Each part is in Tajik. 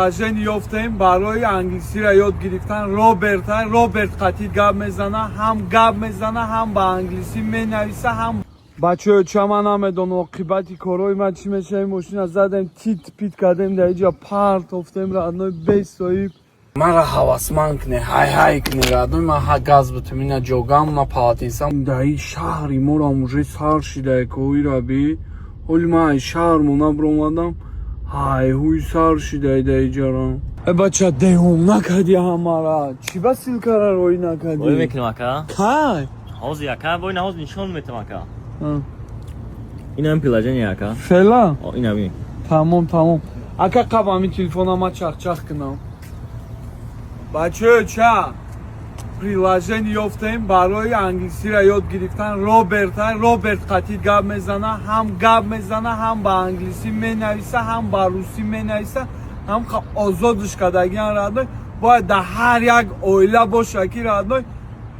Приложение ёфтем барои англисиро ёд гирифтан. Роберта, Роберт қатӣ гап мезана, ҳам гап мезана, ҳам ба англисӣ менависа, ҳам. Бачаё, ча, ман намедонам, оқибати корҳои ман чӣ мешава. Мошина задем, тит пит кардем, дар иҷа партофтем, родной, бесоиб. Мара ҳавасманд кне, ҳай ҳай кне, родной, ман ҳа газ бутум, ина ҷогам, ма полотенца. Дар ин шаҳри морам уже сар шидае коира би. Ҳоли ман ай шаҳр мона биромадам, ҳай ҳуй сар шидае дар иҷарам. Э, бача, деҳум накардӣ ҳамара? Чӣ ба ссылка ра роӣ накардӣ? Бой мекунем, ака. Кай? Ҳозир, ака, бой на, ҳозир нишон метам, ака. Инам приложение, ака. Фела. О, инам ин. Тамом, тамом, ака, қаб ҳамин телефона ма чахчах кунам. Бачаё, ча, приложение ёфтем барои англисиро ёд гирифтан. Роберта, Роберт қатӣ гап мезана, ҳам гап мезана, ҳам ба англисӣ менависа, ҳам ба русӣ менависа, ҳам озодш кардагиан, родной. Бояд дар ҳар як оила боша, ки, родной,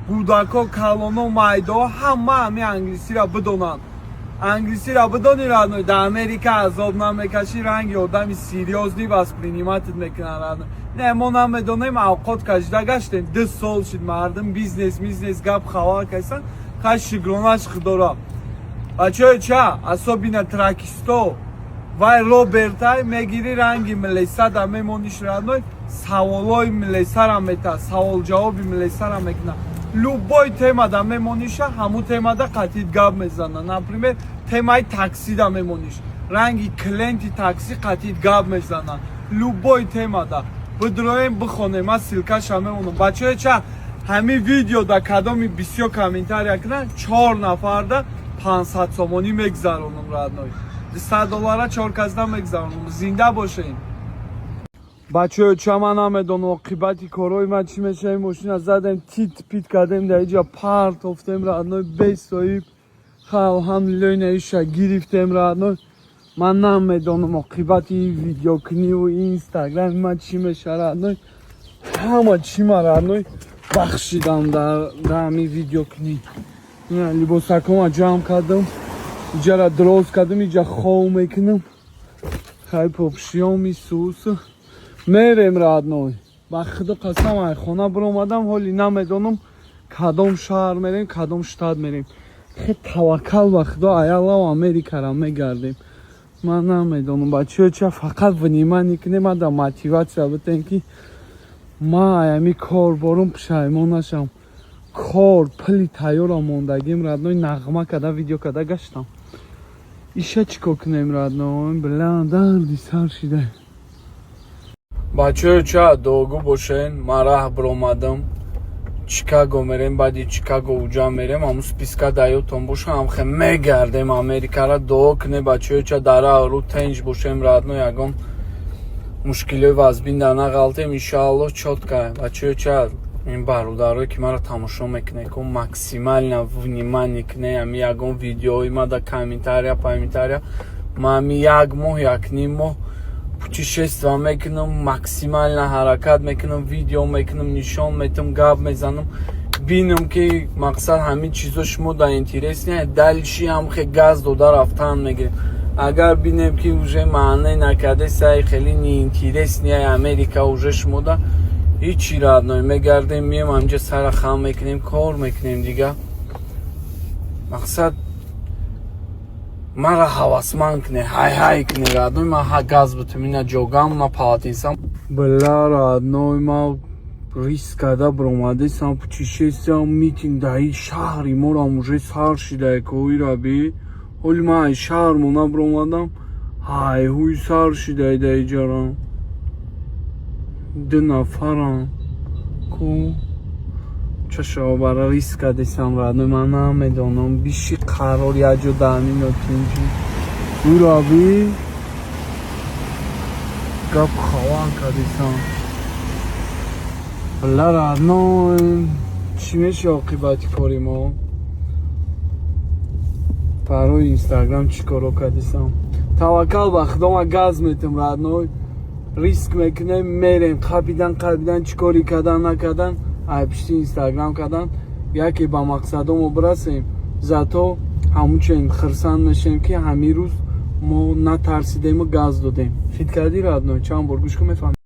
кӯдако, калоно, майдао, ҳама ҳамин англисиро бидонанд. Англисиро бидони, родной, дар Америка азоб намекашӣ, ранги одами серьёзный воспринимать мекунанд, родной. Не, мо намедонем, авқот кашида гаштем, 2 сол шид, мардум бизнес мизнес гап хабар кайсан. Хай, шукронаш худора. Бачаё, ча, особенно тракисто, вай Робертай мегирӣ, ранги милесада мемониш, родной, саволои милесара мета, саволҷавоби милесара мекуна. Любой темада мемониша, ҳамун темада қатид гап мезана. Например, темаи таксида мемониш, ранги клиенти такси қатид гап мезана. Любой темада бидроем, бихонем, ман ссылка ша мемонам. Бачаё, ча, ҳамин видеода кадоми бисёр комментария кунанд, чор нафарда 500 сомонӣ мегзаронам, родной, 100 доллара чор казда мегзаронам. Зинда бошем. Бачаё, ча, ман намедонам, оқибати корҳои ман чӣ мешава. Мошина задем, тит пит кардем, дар иҷа партофтем, родной, бесоиб. Хай, алҳамдулилло, ина иша гирифтем, родной. Ман намедонам, оқибати видеокуниву инстаграми ман чӣ мешава, родной. Ҳама чӣ ма, родной, бахшидам дар ҳамин видеокунӣ. Ина либосакома ҷамъ кардам, иҷара дроз кардам, иҷа хов мекунам. Хай, попшиёми сус мерем, родной. Ба худо қасам, ай хона биромадам, ҳоли намедонам, кадом шаҳр мерем, кадом штат мерем. Хе, таваккал ба худо, аялав Америкара мегардем. Ман намедонам, бачаё, ча, фақат внимание кунем, мада мотивация битем, ки ма аями кор борум пушаймон нашам. Кор пули тайёра мондагим, родной, нағма када, видео када гаштам. Иша чӣ кор кунем, родной? Била, дарди сар шида. Бачаё, ча, дуогӯ бошен. Ман раҳ биромадам, Чикаго мерем, баъди Чикаго уҷа мерем. Ҳамун списка даётон боша, ҳамхе мегардем Америкара. Дуо куне, бачаё, ча, дар рӯ тенҷ бошем, родной, ягон мушкилиҳои вазбин дар нағалтем, иншоалло, чётко. Бачаё, ча, ин бародарое, ки маро тамошо мекунед, ку максимально внимание куне, ами ягон видеои ма да комментария, комментария. Ма ами як моҳ, якним моҳ путешествие мекунам, максимально ҳаракат мекунам, видео мекунам, нишон метам, гап мезанам, бинам, ки мақсад ҳамин чизо шумо да интересный, дальше ҳам хе газ дода рафтан мегирем. Агар бинем, ки уже маъне накарде, сай хеле неинтересный Америка уже шумо да ҳичи, родной, мегардем, мием ҳаминҷа, сара хам мекунем, кор мекунем дига. Мақсад мара ҳавасманд куне, ҳай ҳай куне, родной, ман ҳа газ бутум, ина ҷогам, ма полотенца. Била, родной, ма риск карда биромадесам путешествие, митинг дар ин шаҳри морам уже сар шидае коира би. Ҳоли ман ай шаҳр мона биромадам, ҳай ҳуй сар шидае дар иҷарам. Ду нафарам ку чашо бара риск кардесам, родной, ман намедонам. Биши қарор якҷо дар ҳамин нотинҷи ураби гап хаван кардесам. Била, родной, чӣ меша оқибати кори мо? Барои инстаграм чӣ коро кардесам? Таваккал ба худо, ма газ метам, родной, риск мекунем, мерем. Қабидан, қабидан, чӣ кори кардан, накардан, ай пишти инстаграм кардан, яке ба мақсадомо бирасем. Зато ҳамучен хирсанд мешем, ки ҳамин рӯз мо натарсидему газ додем. Хит кардӣ, родной? Чанд бор гӯш кун, мефаҳмӣ.